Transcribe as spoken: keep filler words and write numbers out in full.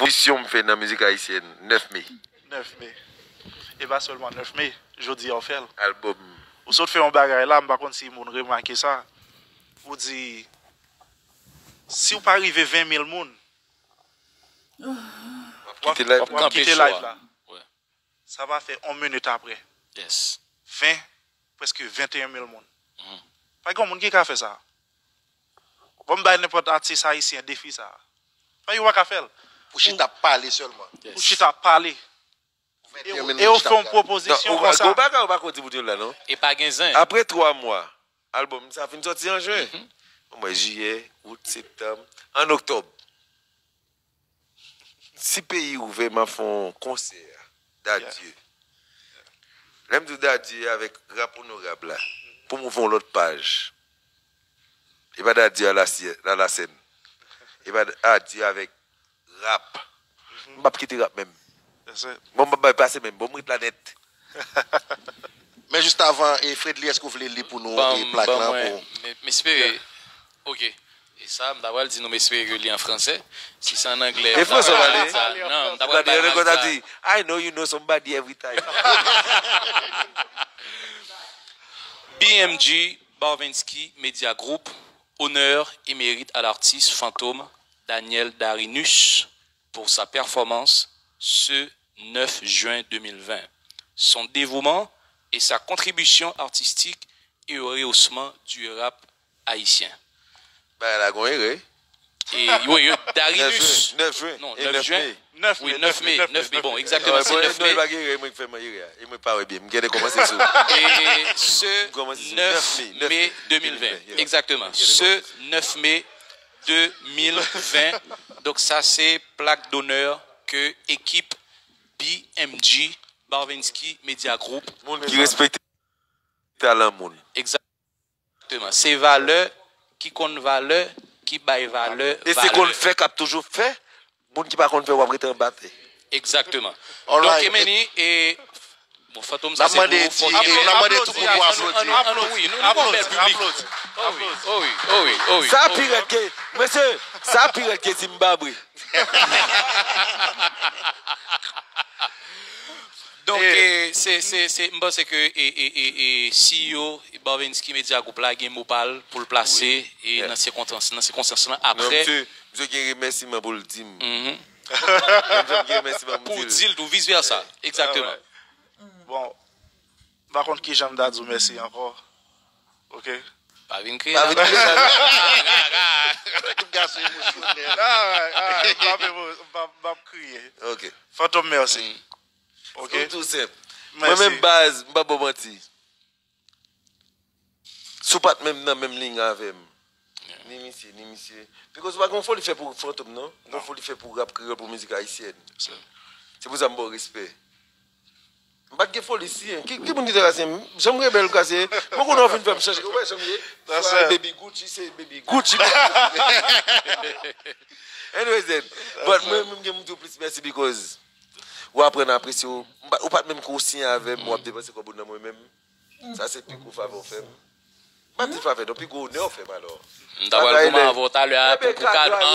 Pozisyon m fè nan mizik ayisyèn, nèf me. Nèf me. E pa sèlman nèf me, jodi a w fè l. Albòm. Ou sot fè yon bagay la, m pa konn si moun remake sa. Ou di, si w pa rive ven mil moun, W ap kite live. W ap kite live la. Sa va fè yon minit apre. Yes. Ven, prèske venteyen mil moun. Pa gen yon moun ki ka fè sa. Bon, m bay nenpòt atis ayisyen defi sa. Pa yo pa ka fè l. Pou chita ap pale sèlman. Pou chita ap pale. E yo fè yon pwopozisyon konsa. Ou pa ka ou pa ka di pou di la non. E pa gen zen. Apre twa mwa, albòm sa fin sòti an jen. Mwen jiyè, out, septanm, an oktòb. Si peyi ouvè, m ap fè yon konsè. Dadye. Lè m di w dadye avèk rap onorab la, pou m ouvè yon lòt paj. E pa dadye a la sè- a la sèn. E pa adye avèk rap. M p ap kite rap menm. Bon, m p ap bay pase menm. Bon, m ret la nèt. Men jis avan, e Fredly, èske w vle li pou nou e plak lan pou. M espere. Ok. E sa, m ta pral di nou, m espere ke li an fransè. Si se an anglè. E fransè w pale? Non, m ta pral bay. Nèg la di, I know you know somebody every time. B M G Barvinsky Media Group, honneur et mérite à l'artiste fantôme Daniel Darinus pour sa performance ce neuf juin deux mille vingt, son dévouement et sa contribution artistique et au rehaussement du rap haïtien. Bagay la gon erè. E, wi, wi, Darinus. Nèf jwen. Non, nèf jwen. Wi, nèf me, nèf me. Bon, egzakteman, se nèf me. Non, e pa gen erè, e mwen k fè mwen erè a. E mwen k pa wè byen. M genlè kòmanse sou. E ce neuf mai deux mille vingt. Exactement. Ce neuf mai deux mille vingt. Donk sa se plak d'honneur ke ekip B M G Barvinsky Media Group. Moun ki respekte talan moun. Egzakteman. Se valè ki konn valè, ki bay valè. E se konn fè k ap toujou fè. Moun ki pa konn fè, w ap rete anba tè. Egzakteman. Donk, Emeni, e Bon, Fantom, sa se pou Fantom. N ap mande tout moun pou aplodi. Ann, ann, wi, nou, nou gon bèl piblik. Oh wi, oh wi, oh wi. Sa pi rèd ke, mesye, sa pi rèd ke Zimbabwe. Donk, e, se, se, se, m panse ke e, e, e, e, C E O Barvinsky Media Group la gen mo pa l pou l plase e nan sikonstans, nan sikonstans lan apre. Misye gen remèsiman pou l di m. Menm jan m gen remèsiman pou m di l. Pou di l tou, vis vèsa. Egzakteman. Bon, m pa konn kijan m ta di w mèsi ankò. Ok? Pa vin kriye la. Pa vin kriye la. Tout gason emosyonèl. Ah, ah, m p ap emo- m p ap- m p ap kriye. Ok. Fantom, mèsi. Ok? Ou tou senp. Mwen menm baz, m p ap ba w manti. Si w pa t menm nan menm liy avè m, ni misye, ni misye. Because w pa gen yon foli fè pou Fantom non. Ou gen yon foli fè pou rap kreyòl, pou mizik ayisyèn. Se pou sa m ba w respè. M pa t gen foli siyen. Ki, ki moun ki te ka siyen? Jan m rebèl ka siyen. Mwen konnen w fin fè m chanje. Ou wè jan m ye? Fwa Baby Gucci, se Baby Gucci. Anyways then. But mwen menm gen m di w plis mèsi because ou aprann apresye w. M pa- Ou pa t menm kou w siyen avè m, w ap depanse kòb ou nan mwen menm. Sa se pi gwo favè w fè m. M pa di favè non, pi gwo onè w fè m alò. M ta pral goumen avè w talè a pou, pou kado.